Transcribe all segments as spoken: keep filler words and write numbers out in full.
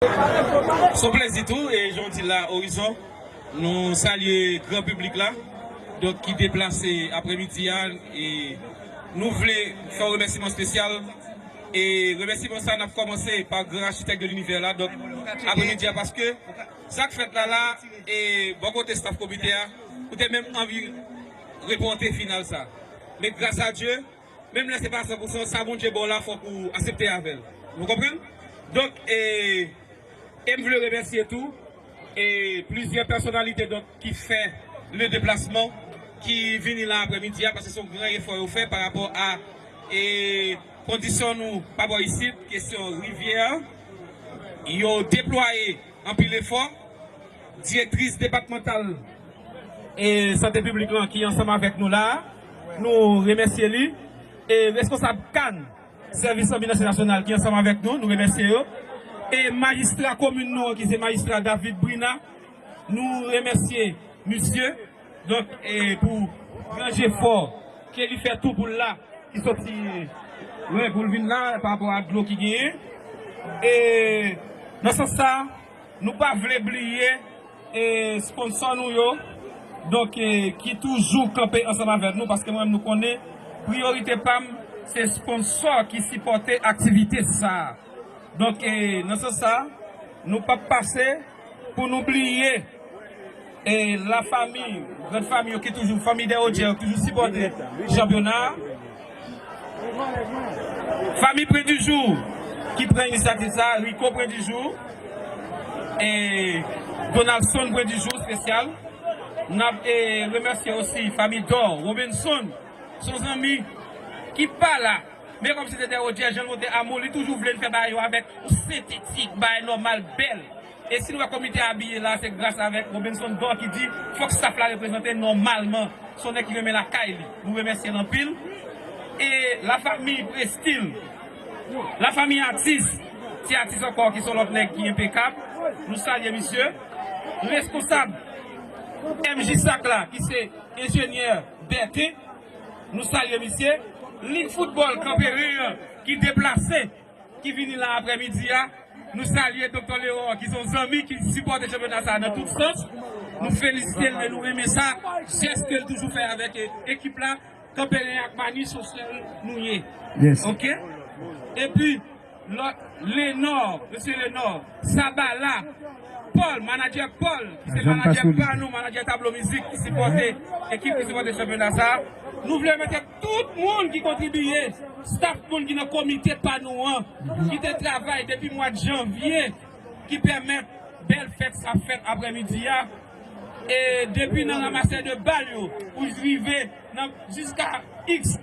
Se yon plezi tou, e jan w di la, Orizon, nou salye gran piblik la, donk, ki deplase aprèmidi a, e nou vle fè yon remèsiman espesyal, e remèsiman sa, n ap kòmanse pa gran achitèk de linivè la, donk, aprèmidi a, paske sa k fèt la la, e bò kote staf komite a, ou te menm anvi repòte final sa. Men gras a Dye, menm lè se pa san pou san, sa Bondye ba w la, fòk ou aksepte avè l. Ou konprann? Donk, e, e m vle remèsye tou, e plizyè pèsonalite, donk, ki fè le deplasman, ki vini la aprèmidi a, paske se yon gran efò yo fè pa rapò a, e, kondisyon nou pa bò isit, kesyon rivyè, yo deplwaye anpil efò. Direktris depatmantal e sante piblik lan ki ansanm avèk nou la, nou remèsye li. E reskonsab kan, sèvis anbilansye nasyonal ki ansanm avèk nou, nou remèsye yo. E majistra komin nou an, ki se majistra David Brina, nou remèsye misye. Donk, e pou gran jefò ke li fè tou pou l la, ki soti lwen pou l vin la, pa rapò a dlo ki genyen. E nan sans sa, nou pa vle bliye, e sponsò nou yo, donk, e ki toujou kanpe ansanm avèk nou, paske mwen menm nou konnen, priyorite pa m, se sponsò ki sipòte aktivite sa a. Donk, e nan sans sa, nou p ap pase pou nou bliye, e lafanmi, gran fanmi yo ki toujou, fanmi Dèwodjè yo ki toujou sipòte chanpyona a. Fanmi Pren di Jou ki pran inisyativ sa, Rico Pren di Jou, e Donaldson Pren di Jou espesyal. N ap, e, remèsye osi fanmi Dò, Robinson, se yon zanmi ki pa la. Men kòm se te Dèwodjè, jan l monte Amo, li toujou vle n fè bagay yo avèk yon sentetik, bagay nòmal, bèl. E si nou wè komite abiye la, se gras avèk Robinson Dò ki di, fòk staff la reprezante nòmalman. Se yon nèg ki renmen lakay li. Nou remèsye l anpil. E lafanmi Prestil, lafanmi atis, ti atis ankò ki se yon lòt nèg ki enpekab. Nou salye misye. Reskonsab M J sak la, ki se enjenyè Bèten, nou salye misye. Lig foutbòl Kanperen an ki deplase, ki vini la aprèmidi a. Nou salye Doktè Leon, ki se yon zanmi ki sipòte chanpyona sa a nan tout sans. Nou felisite l, men nou renmen sa, jès ke l toujou fè avèk, e, ekip la. Kanperen ak Manich, se yon sèl nou ye. Yes. Oke? Epi, lòt, Lenò, mesye Lenò, Sabala, Paul, manadjè Paul, ki se manadjè pa nou, manadjè Tablo Mizik, ki sipòte, ekip ki sipòte chanpyona sa a. Nou vle remèsye tout moun ki kontribiye, staff moun ki nan komite pa nou an, ki te travay depi mwa janvye, ki pèmèt bèl fèt sa fèt aprèmidi a. E depi nan ranmasè de bal yo, pou rive nan, jiska X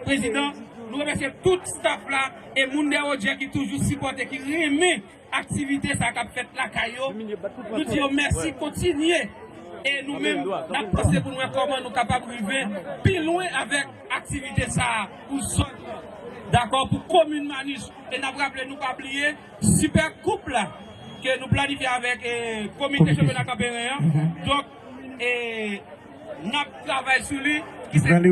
prezidan, nou remèsye tout staff la e moun Dèwodjè ki toujou sipòte, ki renmen aktivite sa k ap fèt lakay yo. Nou di yo mèsi, kontinye. E nou menm, n ap panse pou nou wè kòman nou kapab rive pi lwen avèk aktivite sa a pou zòn, dakò, pou komin Manich. E n ap raple, nou pa bliye, Sipè koup la ke nou planifye avèk, eh, komite chanpyona Kanperen an. Donk, eh, n ap travay sou li, ki se kat,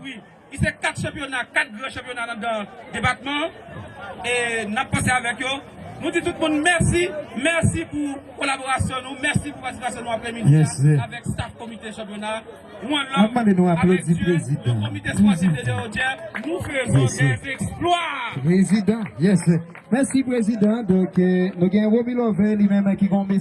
wi, ki se kat chanpyona, kat gran chanpyona nan, nan depatman an. E n ap panse avèk yo. Nou di tout moun mèsi, mèsi pou kolaborasyon nou, mèsi pou patisipasyon nou aprèmidi a avèk staf komite chanpyona. N ap mande nou aplodi prezidan. Komite spòtif de Dèwodjè, nou faisons des exploits. Prezidan, yes. Mèsi, prezidan. Donk, eh, nou gen Romy Love, li menm ki gon